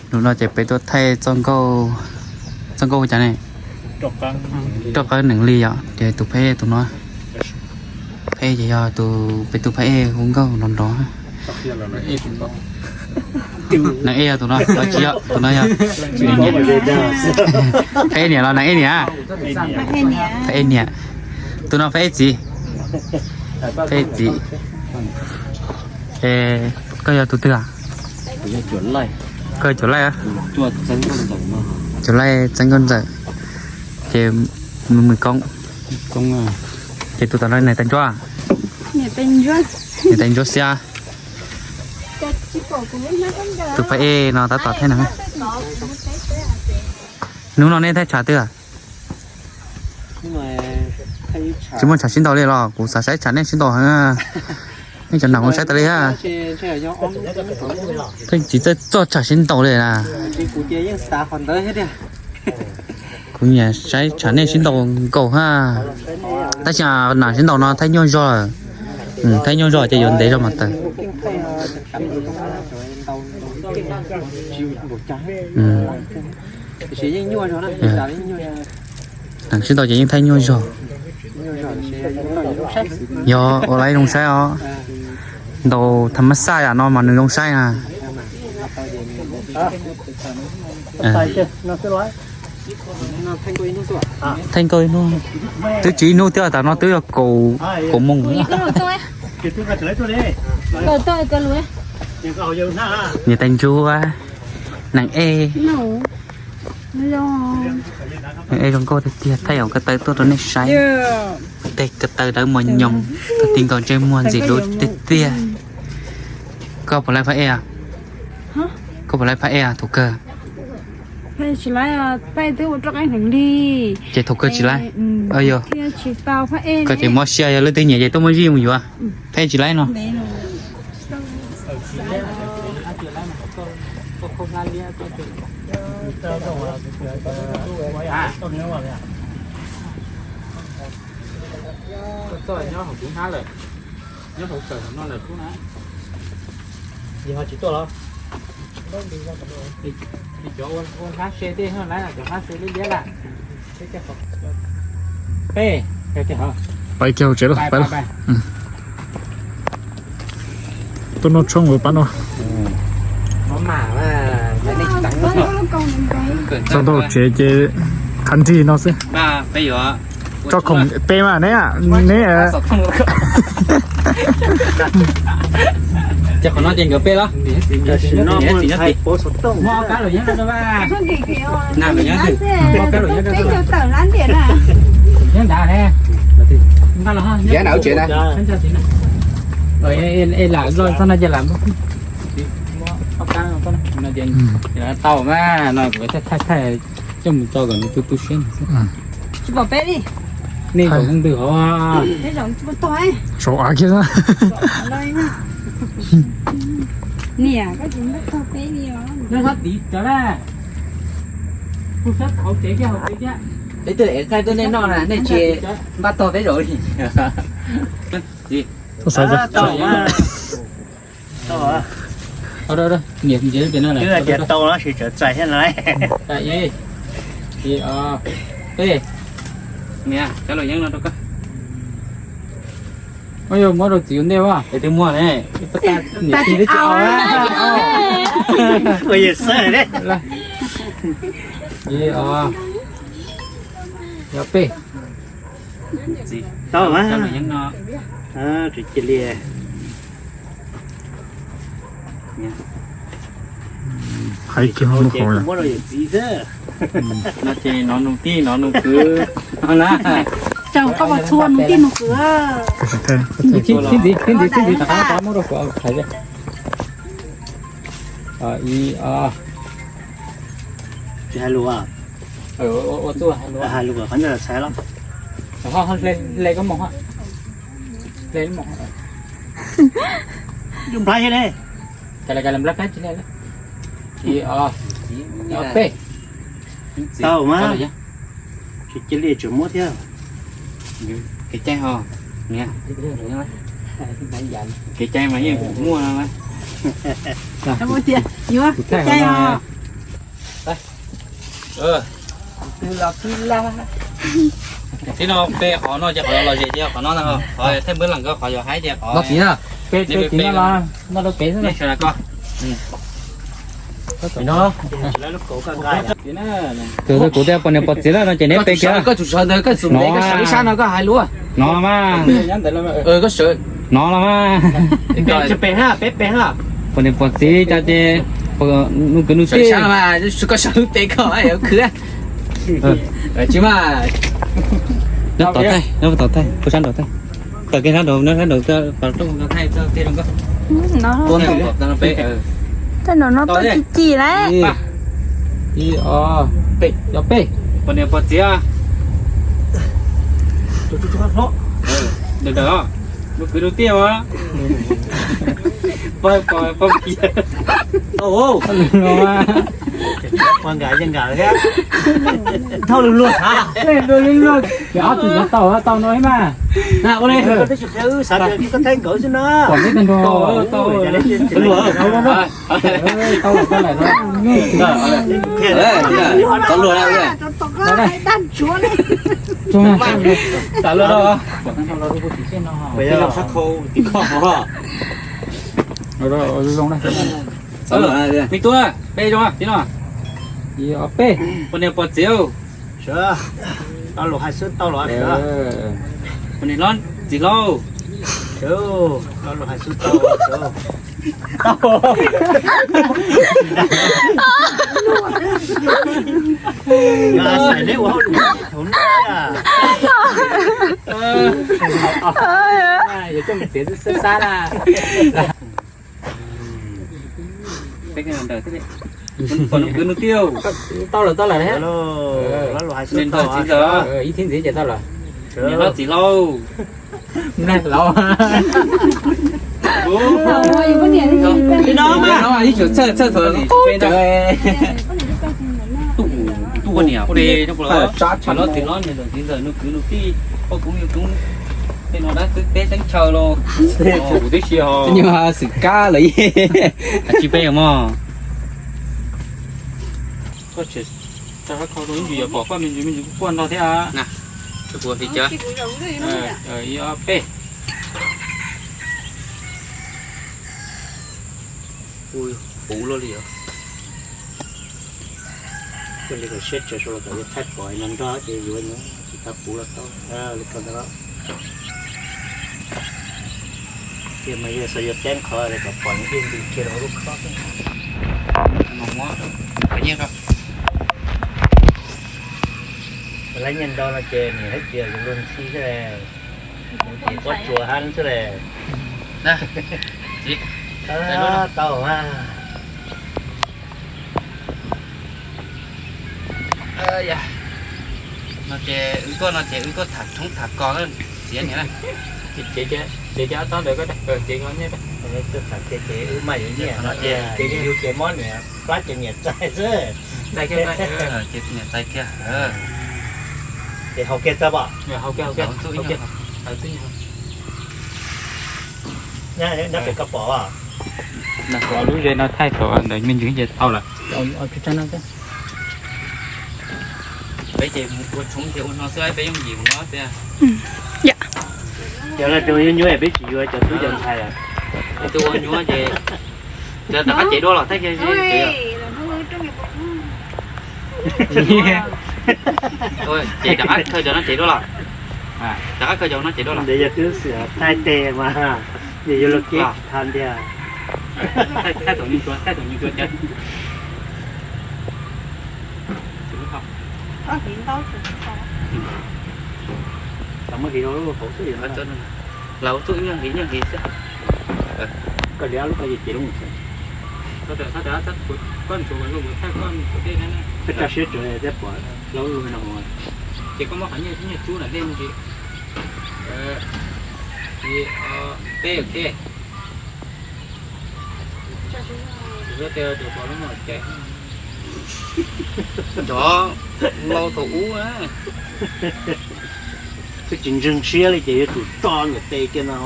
Hnub no ces peb tuaj thaij txoj nkauj, txoj nkauj ua cas ne, roj qab nees li yom, ces tus phab ej tus no, phab ej ces yog tus, peb tus phab ej hu nkauj nrov nrov. Nees ej yog tus no los tsis yog, tus no yog phab ej niam los nees ej niam? Phab ej niam. Tus no phab ej txiv. Phab ej txiv. Es koj yog tus twg? Koj yog Cuam Laij. Cuam Laij txeeb nkauj ntxawm. Ces Mws Koob. Ces tus tom no niam tais ntsuab. Niam tais ntsuab xiab. Tus phab ej no tab tom thaij no. Hnub no nej thaij tshav twg? Tsis muaj tshav sib ntaus li los? Kuv xav saib tshav nej sib ntaus heev. Nej cov nam kuv saib tas li ha. Pheej tsis txawj txog tshav sib ntaus li na. Kuv nyiam saib tshav nej sib ntaus nkaus ha. Tab sis nam sib ntaus no thaij nyuaj zog lawm. Thaij nyuaj zog ces yuav ntev zog mas tawm. Nam sib ntaus ces yeej thaij nyuaj zog. Yog ua li zoo saib os. Ntaus tham mas xaj yam no mas nws zoo saib na. Thaij nkauj ib hnub, twb tsis ib hnub thiab, tam no twb yog kaum moos. Niam tais ntsuab, nees ej. Nees ej zoo nkauj tiag tiag, thaij yam ko taw tuaj rau nej saib. Tej ko taw dawb mos nyoos, tag ti nkaus ntsej muag ntxim hlub tiag tiag. Koj puas laib phab ej? Koj puas laib phab ej thaum kawg? Ces thaum kawg tsis laib. Yog koj ces mob siab, yog leej twg nyiam ces tuaj muab zij mus yuav. Phab ej tsis laib no. Cov ua hlab se tej no na, cov hlab se liab liab na. Peb, peb kiag hauv tsev los peb los. Tuaj noj tshoob pab no. Txog ntua tsev ces qhab nrig no xwb. Tso khoom pem mas neb, neb. Ces qhov no ces nkawd peb los. Muaj ob kab luam yeeb rau, muaj ob kab luam yeeb rau. Yeeb ntawd ne. Nqa los, yeeb ntawd tsev na. Es lam los txog no ces lam muab ob kab no ces tau mas no kuv thaij thaij coj mus tso kom nws tu tu siab. Tsis pom peb li. Nej zaum ntws hov. Saum av kiag. Niam, koj tsis npaj tog peb li os. Nej sab tid cov na. Kuv sab hauv tsev kiag hauv tsev thiab. Peb twb ev nqaij tuaj nej noj na, nej tsis npaj tog peb zaum li. Twb tias tau no tsis txawv txais thiab no. Ib, ib, ob, peb. Niam, cov luam yeeb no rau koj. Ua yog muab rau txiv ua ntej as. Es twb muaj ne. Ua yog xwb ne. Ib, ob, yog peb. Tau mas. Tsis cia li. Hais kiag muab rau yawm txiv xwb. No ces nov nus tij nov nus kwv no na. Tsaug koj puas txhua nus tij nus kwv. Txij ntxiv, txij ntxiv, txij ntxiv rov qab muab rau kuv hais. Ib, ob. Tsis hais lus. Hais lus qhov ncauj txhais los. Hle koj mus, hle mus. Yus nplhaib thiab ne. Cas li cas li nplhaib, nplhaib tsis hle li. Ib, ob, peb. Tau mas. Tsis cia li tseem muab thiab. Kev cai ho. Kev cai mas yeej muaj no. Kev cai os. Tib no pe qhov no ces qhov los zem ces qhov no, qhov thaj npab lees ko qhov yuav haib ces qhov. Pe, pe tim no los noj rau pem xwb. Kuv tias poj niam poj txiv lawm no ces neb pe kiag. Koj tsum sawv ntawd, koj tsum ntev, koj sawv ib sab no koj hais lus. No mas. Koj sawv. No los mas. Peb pe ha, peb pe ha. Poj niam poj txiv cas ces nus kwv nus tij. Koj sawv pe koj khwv. Tsis mas. Nyob tom thaij, nyob tom thaij, puag sab nraum thaij. Tawm kiag sab nraum, nyob sab nraum, pas roob thaij tej zoo nkauj. Tej nraum no tuaj ci ci lawm. Ib, ob, peb, yog peb. Poj niam poj txiv. Dawm dawm, nus kwv nus tij os. Poj, poj, poj. Ua nkas yeej nkas thiab. Dhau lug luag, luag luag. Ob tug yuav tau tau no mas. Ua li, koj teb tsis qhia wb xav tias koj thaij nkawd xwb na. Pom teb tag nrho. Tau lawm, tau lawm. Tau luag. Xav luag. Me tub, peb zoo, tib no. Poj niam poj txiv. Lo lus hais xwb tau los. Poj niam txiv hlob. Lo lus hais xwb tau. Peb ntawd, pom nus kwv nus tij. Tau lawm, tau lawm. Niam ntxawm txiv ntxawm. Ib thib ntxiv ces tau lawm. Niam hlob txiv hlob. Nag laus. Ib txhij txhawj txhawj thaum peb ntawd. Tuaj ua niam ua txiv, niam hlob txiv hlob, niam ntxawm txiv ntxawm, nus kwv nus tij, poj koob yawg koob, tej no dab txwb teb xeeb chaw los. Kuv twb tsis ho. Nyuag xwm kab lawm. Tsis peb mog. Koj tseem tso rab khau rau ib ntsis yuav pom koj me ntsis me ntsis kuj quaj nrog thiab. Ib ob peb. Puv luaj li os. Koj li kom siab tsawv sawv los kom yuav thaij pom no nrog ces yuav nyob tsis tau puv los tau li ko ntawd los. Ces mas yog xav yuav teeb qhov kom pom nws ib ntsis kiag rau lub khob xwb. Mus muab qhov nyiaj rau. Lab nyiaj ntau no ces nws hais tias luag ntxhi xwb, nws ces pob tsuas hab xwb le. Tau mas. No ces wb tuaj no ces wb tuaj tham tshoob tham kos txiav niam na. Ces ces ob tsob ntawd koj ces koj nyiaj, tuaj tham ces wb mas yuav nyiaj no ces yus ces mob niam plab ces niam txais xwb. Txais kiag, niam txais kiag. Ces haus kiag txawb pom. Haus kiag, haus kiag. Nyob pem koj pom. Lub zej no thaij tau ntawd me ntsis ces tau lawm. Peb ces mus ua tshoob ces ua no xwb, peb yooj yim mus no tiag. Cov no cov nyuaj nyuaj peb tsis yuav cov tub cov ntxhais lawm. Tus ua nyuaj ces cov rov qab cev dua los thaij kiag. Ces rov qab khaws cov no cev dua los. Rov qab khaws cov no cev dua los. Ntev yog twb xwm thaij tes mas, ntev yuav luag kev tsis tau ntiag. Thaij thaum nyuj tsuag, thaij thaum nyuj tsuag ces. Muab hliv rau lub hauv xwb. Lawv txuj nyiaj hliv nyiaj hliv xwb. Koj liab lub ko ces lub mus tsev. Koj tso siab tsev thiaj pom lub lub no. Ces koj muab qhov nyiaj nyiaj rub nram dej no ces. Peb ua ke. Cov lau thaum ub na. Twb tsis ntseeg siab li ces yuav tsum tso niam tes kiag no.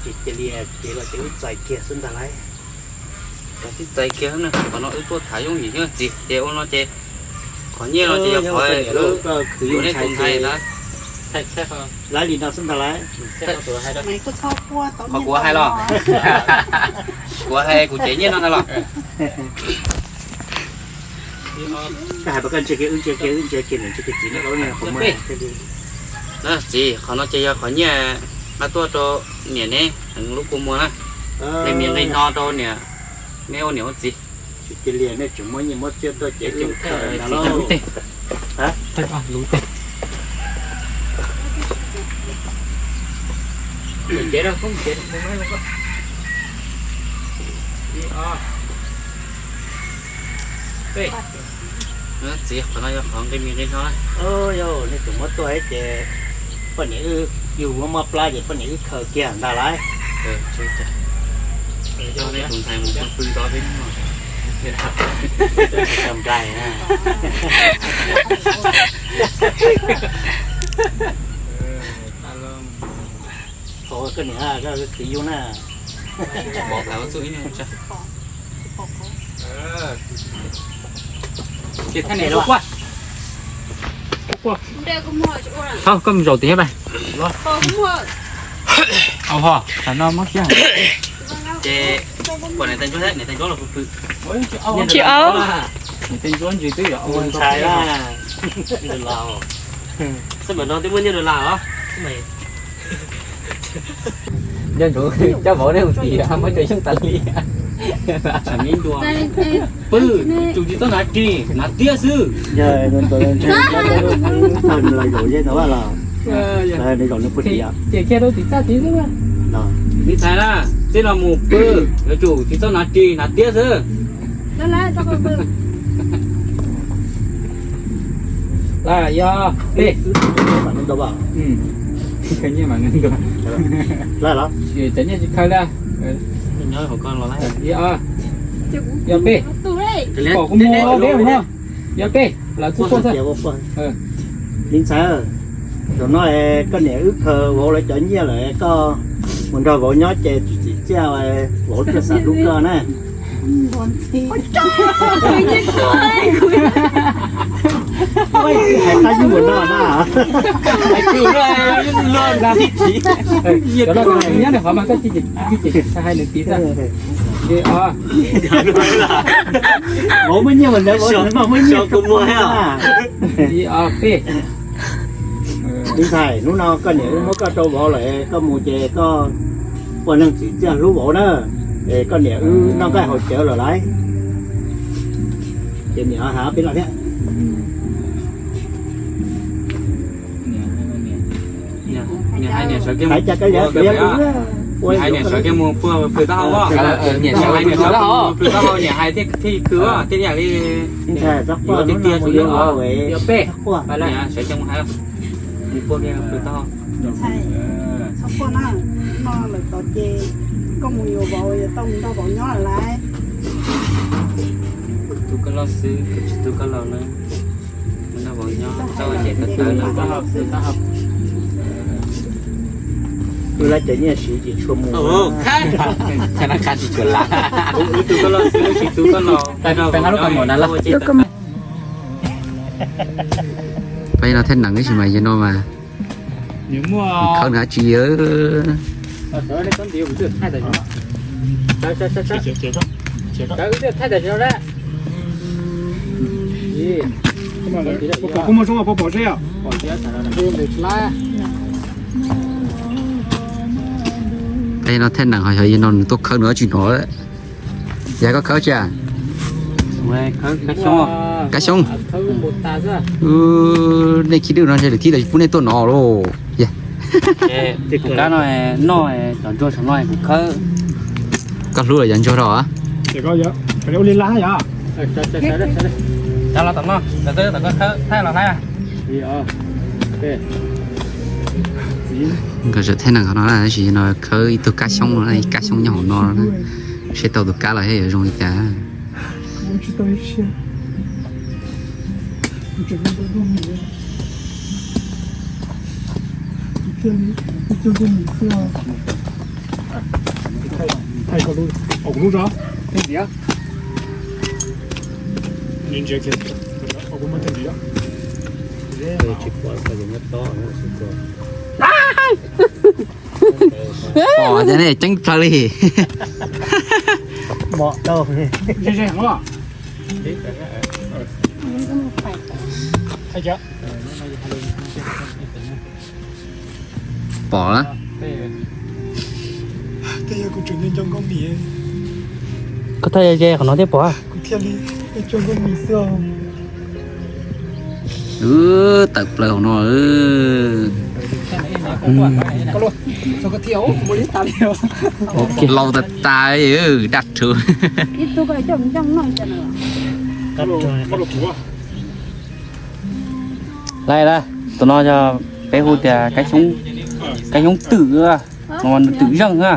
Ces cia li ces los ces wb txais kiag xwb ntag lauj. Tib txais kiag na, qhov no wb tuaj tham yooj yim thiab txiv ces ua no ces qhov nyiaj no ces yog qhov wb yuav nej tus ntxhais na. Lawv li no xwb ntag lauj. Qhov kuv hais los? Kuv hais kuv cev nyiaj no ntag los? Koj hais pas koj ntsia kiag wb ntsia kiag wb ntsia kiag niam ntsia kiag txiv no. Txiv, qhov no ces yog qhov nyiaj nqa tuaj rau niam neb lub kua muag na. Nej mi nqi no rau niam, neb ua niam ua txiv. Cia li nej tseem muab nyiaj muab txiaj tuaj cev cev khaws na lub teg. Txiv, qhov no yog qhov nqi mi nqi no. Yog nej tseem muab tuaj ces poj niam wb yug muab mob plab ces poj niam wb khaws kiag ntag lauj. Coj nej tus ntxhais mus pw tod peb hnub no. Thov koj niam, koj txiv yug na. Ces thaij niam lub quaj. Thov koj mus zaum tid thiab. Ho, tam no mob siab. Ces pom niam tais ntsuab thiab, niam tais ntsuab los pw pw. Tsis au. Niam tais ntsuab ntsis twb yog ua ntxhais la. Xab mam no twb muaj nyiaj dollar os. Nco ntsoov coj vauv nej mus tim muab cov xyoob tas li. Pw, tsum tsis txhob hnav ris, hnav tiab xwb. Ces kiag rau tim txaj tid xwb. Me ntxhais na, txij no mus pw, yuav tsum tsis txhob hnav ris, hnav tiab xwb. Yog peb. Cov nyiaj tsis khaws li. Yog peb. Pom kuv mus peb mus no. Yog peb, lawv txhub puag xwb. Me ntxhais, zaum no koj niam wb khaws vauv lawv cov nyiaj lawm, koj mus nrog vauv nyob ces tsis txim txiaj, vauv thiaj xav hlub koj na. Hais tab yus no na. Nyob qhov mas koj cia hais nws tiv xwb. Vauv muaj nyiaj mas lawv vauv muaj nyiaj. Peb. Me ntxhais, hnub no koj niam wb muab koj rau vauv lawm, koj mus ces koj ua neeg txim txiaj hlub vauv na. Es koj niam wb noj nqaij haus cawv lawm lauj. Ces niam hais peb los thiab. Niam hais niam sawv kev mus pw, pw taub hau. Niam hais niam sawv kev mus pw, pw taub hau, niam hais thiaj khwv, thiaj yam li tiag tiag. Yog peb, niam sawv kev mus hais, mus pw kiag pw taub hau. Txhob quaj na, no lawm tod ces koj mus yuav vauv, yuav tau mus nrog vauv nyob lawm lauj. Tu koj loj xwb, kuv tsis tu koj laus na. Mus nrog vauv nyob, txoj ces tawv tawv na. Wb lab cov nyiaj siv tsis tshua mus. Tsis tshua la. Wb tu koj loj xwb, wb tsis tu koj laus. Peb no thiaj nees ib sim mas yog no mas. Khawb nws dab tsi. Peb no thiaj nees ho yog no nws tuaj khawb nws dab tsi no. Yog koj khawb tsi? Kab xyoob. Nej khib dwb no ntshe lwm khib lawv pub nej tuaj no lauj. Kab no noj, cov ntsuag saum no kuv khawb. Koj hlub los yog ntsuag rau. Nkawd tseem thaij nees qhov no na, tab sis no khawb ib tug kab xyoob no, ib kab xyoob nyob hauv no na. Seb tau tus kab los thiab yuav zoo li cas. Pom tias nej ceeb plaws li. Pom. Koj thaij ze qhov no thiab pom. Tawm plaws hauv no. Laus tas tas, daj rhuv. Lawm, tus no yog peb hu tias kab xyoob twm, twm zeej na.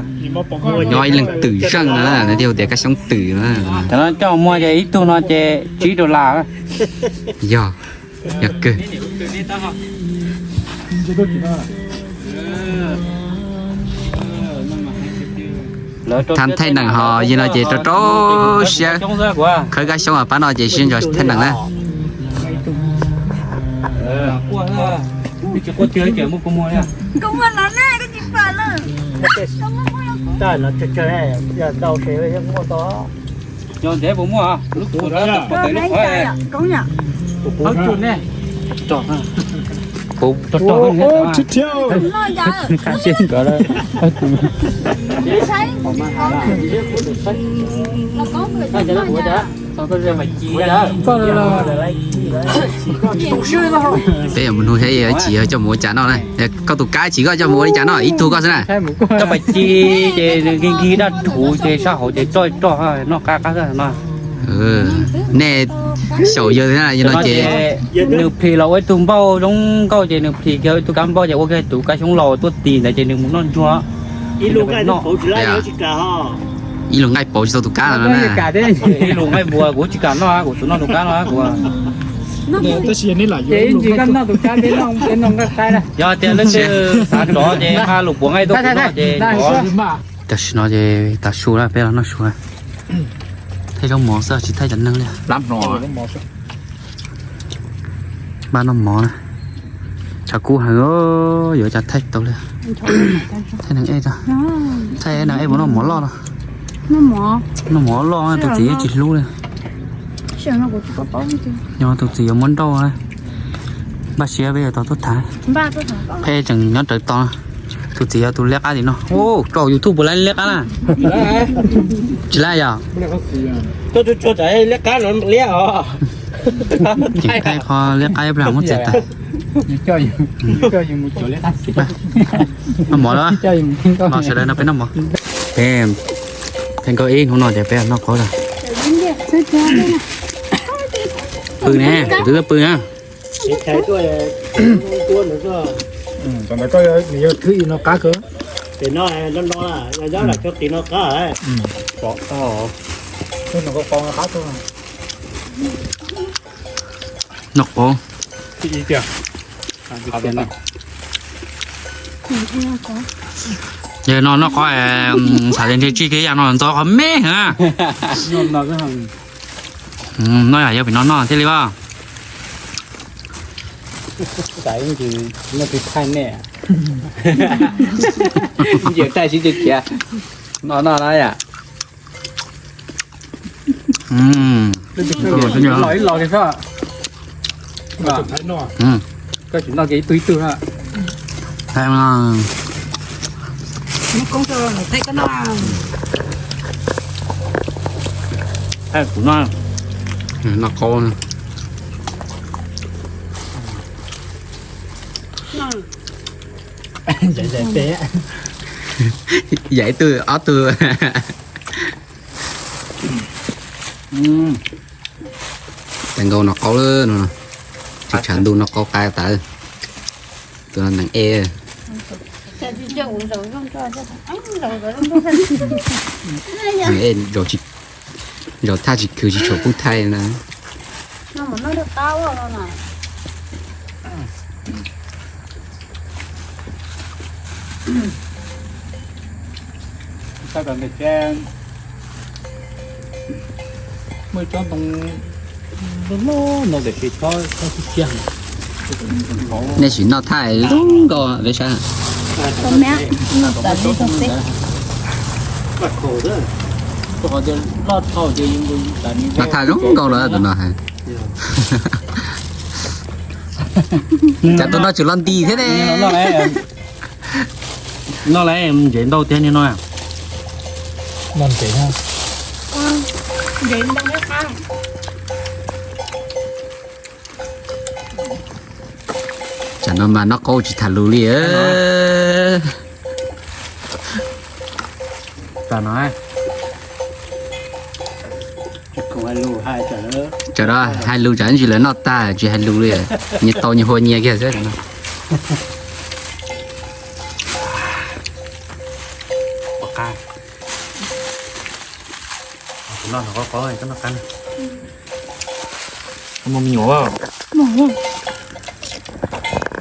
Nyob ib leeg twm zeej na, thiaj hu tias kab xyoob twm na. Cov no coj muag ces ib tug no ces tsib rau las. Yog, yog kawg. Thaij nees ho yog no ces rau rau siab khawb kab xyoob pab no ces sib ntso thaij nees na. Peb yuav mus nug saib tsis yog coj mus ua cas noj na. Koj tus kab tsis koj coj mus ua li cas noj ib tug koj xwb na. Coj pais ci ces nws nkig nkig daj rhuv ces sab hauv ces roj roj noj qab qab xwb no. Nej xyaum yawg no ces nws plhis los ua ib tug npauj zoo nkauj ces nws plhis kiag ib tug kab npauj ces ua kiag tus kab xyoob laus tuaj tis ntawd ces nws mus noj ntsuag. Ib lus nqaij pauv tsis tau tus kab no na. Ib lus nqaij npua kuv tsis kam noj, kuv tsuas noj tus kab no kuv. Yog tias leej twg xav rov ces nqa lus puav nqaij tuaj kuv noj ces rov. Tam sim no ces tav su lawm peb los noj su. Thaij zaub mov xwb tsis thaij cov neeg li. Npaj noj mov na. Tshav kub heev, yuav cas thaij tau li. Thaij neeg ej, thaij neeg ej puas noj mov loj no. Noj mov loj tus txiv yeej tsis hlub li. Yog tus txiv yuav muab nrauj. Npaj siab peb yuav tau tuaj tham. Peb tseem nyob rawv tos. Tus txiv yog tus liab qab tim no. Tso YouTube puas laib liab qab na? Tsis laib yog? Liab qab no liab os. Thaij qhov liab qab ib pliag muab txiav tas. Noj mov lawm. Los sawv daws no peb noj mov. Peb thaij nkauj ib hnub no ces peb noj qaub lawm. Pw ne, kuv twb tuaj pw na. Yog thwb ib no qab kawg. Noj qaub. Yog no noj qaub, tham tias ntshe tsis kiag yam no ntxov qhov me heev. No yog pem no noj thiaj li os. No no no yom. Los ib los li xwb. Koj tsis noj ces ib tug ib tug na. Kuv noj, noj qaub. Yam ib tug ob tug. Tes nkaus noj qaub lawm no. Tsis tshav ntuj noj qaub qab tas. Tus no neeg ej. Zaum thaj tsis khwv tsis tshua pub thaij na. Nej sim noj thaij zoo nkauj peb saib. Noj thaij zoo nkauj lawm tus no. Cas tus no tseem los nti thiab ne. Noj lawm ntsev ntau tiag li no. Tsam no mas noj qaub tsis tham lus li. Tsam no hais lus tsam ntsis lawv noj tag tsis hais lus li. Nyias tau nyias hua nyias kiag xwb no.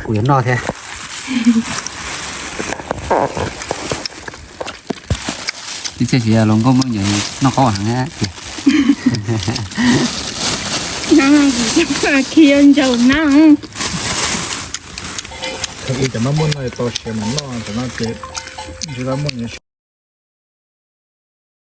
Kuv yuav noj thiab. Ib txhia tsis yog hluas nkauj Hmoob nyiam noj qaub heev. Khi ntsaum na. Cov no muaj no tau siav mas noj, cov no ces tsis tau muaj nyiam